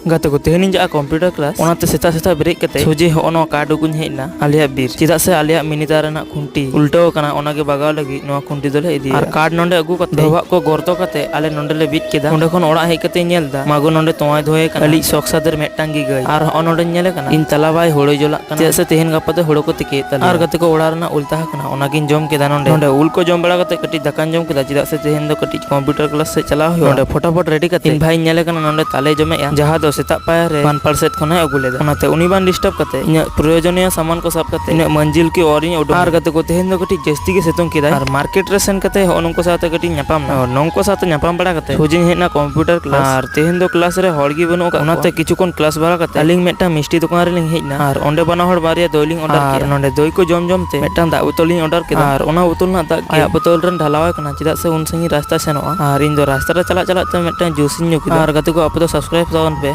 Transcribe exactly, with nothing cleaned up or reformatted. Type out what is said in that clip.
ᱜᱟᱛᱮ ᱠᱚ, ᱛᱮᱦᱮᱧ ᱤᱧ ᱪᱟᱜᱼᱟ computer class᱾ ᱚᱱᱟᱛᱮ ᱥᱮᱛᱟᱜ ᱥᱮᱛᱟᱜ ᱵᱮᱨᱮᱫ ᱠᱟᱛᱮ ᱥᱚᱡᱷᱮ ᱦᱚᱸᱜᱼᱚ ᱱᱚᱣᱟ ᱠᱟᱴ ᱟᱹᱜᱩᱧ ᱦᱮᱡ ᱮᱱᱟ ᱟᱞᱮᱭᱟᱜ ᱵᱤᱨ᱾ ᱪᱮᱫᱟᱜ ᱥᱮ ᱟᱞᱮᱭᱟᱜ ᱢᱤᱱᱤ ᱫᱟᱨᱮ ᱨᱮᱱᱟᱜ ᱠᱷᱩᱱᱴᱤ ᱩᱞᱴᱟᱹᱣ ᱟᱠᱟᱱᱟ, ᱚᱱᱟ ᱜᱮ ᱵᱟᱜᱟᱣ ᱞᱟᱹᱜᱤᱫ ᱱᱚᱣᱟ ᱠᱷᱩᱱᱴᱤ ᱫᱚᱞᱮ ᱤᱫᱤᱭᱟ᱾ ᱟᱨ ᱠᱟᱴ ᱱᱚᱸᱰᱮ ᱟᱹᱜᱩ ᱠᱟᱛᱮ ᱰᱚᱵᱷᱟᱜ ᱠᱚ ᱜᱚᱨᱛᱚ ᱠᱟᱛᱮ ᱟᱞᱮ ᱱᱚᱸᱰᱮ ᱞᱮ ᱵᱤᱫ ᱠᱮᱫᱟ᱾ ᱚᱸᱰᱮ ᱠᱷᱚᱱ ᱚᱲᱟᱜ ᱦᱮᱡ ᱠᱟᱛᱮ ᱧᱮᱞ ᱮᱫᱟ, ᱢᱟᱜᱚ ᱱᱚᱸᱰᱮ ᱛᱚᱣᱟᱭ ᱫᱚᱦᱚᱭ ᱠᱟᱱᱟ᱾ ᱟᱹᱞᱤᱡ ᱥᱚᱠ ᱥᱟᱫᱮᱨ ᱢᱤᱫᱴᱟᱝ ᱜᱮ ᱜᱟᱹᱭ᱾ ᱟᱨ ᱦᱚᱸᱜᱼᱚ ᱱᱚᱸᱰᱮᱧ ᱧᱮᱞᱮ ᱠᱟᱱᱟ, ᱤᱧ ᱛᱟᱞᱟ ᱵᱟᱭ ᱦᱳᱲᱳᱭ ᱡᱚᱞᱟᱜ ᱠᱟᱱᱟ᱾ ᱪᱮᱫᱟᱜ ᱥᱮ ᱛᱮᱦᱮᱧ ᱜᱟᱯᱟ ᱫᱚ ᱦᱳᱲᱳ ᱠᱚ ᱛᱤᱠᱤᱭᱮᱫ ᱛᱟᱞᱮᱭᱟ᱾ ᱟᱨ ᱜᱟᱛᱮ ᱠᱚ, ᱚᱲᱟᱜ ᱨᱮᱱᱟᱜ ᱩᱞ ᱛᱟᱦᱮᱸ ᱠᱟᱱᱟ, ᱚᱱᱟᱜᱤᱧ ᱡᱚᱢ ᱠᱮᱫᱟ ᱱᱚᱸᱰᱮ᱾ ᱱᱚᱸᱰᱮ ᱩᱞ ᱠᱚ ᱡᱚᱢ ᱵᱟᱲᱟ ᱠᱟᱛᱮ ᱠᱟᱹᱴᱤᱡ ᱫᱟᱠᱟᱧ ᱡᱚᱢ ᱠᱮᱫᱟ, ᱪᱮᱫᱟᱜ ᱥᱮ ᱛᱮᱦᱮᱧ ᱫᱚ ᱠᱟᱹᱴᱤᱡ computer class ᱥᱮᱫ ᱪᱟᱞᱟᱣ ᱦᱩᱭᱩᱜᱼᱟ᱾ ᱱᱚᱸᱰᱮ ᱯᱷᱚᱴᱟᱯᱷᱚᱴ ready ᱠᱟᱛᱮ ᱤᱧ ᱵᱷᱟᱭᱤᱧ ᱧᱮᱞᱮ ᱠᱟᱱᱟ ᱱᱚᱸᱰᱮ ᱛᱟᱞᱮ ᱡᱚᱢᱮᱜᱼᱟ, ᱡᱟᱦᱟᱸ ᱫᱚ ᱥᱮᱛᱟᱜ ᱯᱟᱭᱟᱨ ᱨᱮ ᱯᱟᱱᱯᱟᱲ ᱥᱮᱫ ᱠᱷᱚᱱᱮ ᱟᱹᱜᱩ ᱞᱮᱫᱟ᱾ ᱚᱱᱟᱛᱮ ᱩᱱᱤ ᱵᱟᱝ disturb ᱠᱟᱛᱮ ᱤᱧᱟᱹᱜ ᱯᱨᱚᱭᱳᱡᱚᱱᱤᱭᱚ ᱥᱟᱢᱟᱱ ᱠᱚ ᱥᱟᱵ ᱠᱟᱛᱮ ᱤᱧᱟᱹᱜ ᱢᱟᱹᱱᱡᱤᱞ ᱠᱤ ᱚᱨ ᱤᱧ ᱩᱰᱩᱝ ᱟᱨ ᱮᱱᱟ᱾ ᱜᱟᱛᱮ ᱠᱚ, ᱛᱮᱦᱮᱧ ᱫᱚ ᱠᱟᱹᱴᱤᱡ ᱡᱟᱹᱥᱛᱤ ᱜᱮ ᱥᱤᱛᱩᱝ ᱠᱮᱫᱟᱭ ᱟᱨ market ᱨᱮ ᱥᱮᱱ ᱠᱟᱛᱮ ᱦᱚᱸᱜᱼᱚ ᱱᱩᱠᱩ ᱥᱟᱶᱛᱮ ᱠᱟᱹᱴᱤᱡ ᱧᱟᱯᱟᱢ ᱮᱱᱟ᱾ ᱟᱨ ᱱᱩᱠᱩ ᱥᱟᱶᱛᱮ ᱧᱟᱯᱟᱢ ᱵᱟᱲᱟ ᱠᱟᱛᱮ ᱥᱚᱡᱷᱮᱧ ᱦᱮᱡ ᱮᱱᱟ computer class᱾ ᱟᱨ ᱛᱮᱦᱮᱧ ᱫᱚ class ᱨᱮ ᱦᱚᱲ ᱜᱮ ᱵᱟᱹᱱᱩᱜ ᱟᱠᱟᱫ ᱠᱚᱣᱟ᱾ ᱚᱱᱟᱛᱮ ᱠᱤᱪᱷᱩ ᱠᱷᱚᱱ class ᱵᱟᱲᱟ ᱠᱟᱛᱮ ᱟᱹᱞᱤᱧ ᱢᱤᱫᱴᱟᱝ ᱢᱤᱥᱴᱤ ᱫᱚᱠᱟᱱ ᱨᱮᱞᱤᱧ ᱦᱮᱡ ᱮᱱᱟ ᱟᱨ ᱚᱸᱰᱮ ᱵᱟᱱᱟ ᱦᱚᱲ ᱵᱟᱨᱭᱟ ᱫᱳᱭ ᱞᱤᱧ order ᱟᱨ ᱠᱮᱫᱟ᱾ ᱱᱚᱸᱰᱮ ᱫᱳᱭ ᱠᱚ ᱡᱚᱢ ᱡᱚᱢ ᱛᱮ ᱢᱤᱫᱴᱟᱝ ᱫᱟᱜ ᱵᱳᱛᱚᱞ ᱞᱤᱧ order ᱠᱮᱫᱟ᱾ ᱟᱨ ᱚᱱᱟ ᱵᱳᱛᱚᱞ ᱨᱮᱱᱟᱜ ᱫᱟᱜ ᱜᱮ ᱟᱭᱟᱜ ᱵᱳᱛᱚᱞ ᱨᱮᱱ ᱰᱷᱟᱞᱟᱣ ᱟᱭ ᱠᱟᱱᱟ, ᱪᱮᱫᱟᱜ ᱥᱮ ᱩᱱ ᱥᱟᱺᱜᱤᱧ ᱨᱟᱥᱛᱟ ᱥᱮᱱᱚᱜᱼᱟ᱾ ᱟᱨ ᱤᱧ ᱫᱚ ᱨᱟᱥᱛᱟ ᱨᱮ ᱪᱟᱞᱟᱜ ᱪᱟᱞᱟᱜ ᱛᱮ ᱢᱤᱫᱴᱟᱝ juice ᱤᱧ ᱧᱩ ᱠᱮᱫᱟ᱾ ᱟᱨ ᱜᱟᱛᱮ ᱠᱚ, ᱟᱯᱮ ᱫᱚ subscribe ᱛᱟᱵᱚᱱ ᱯᱮ᱾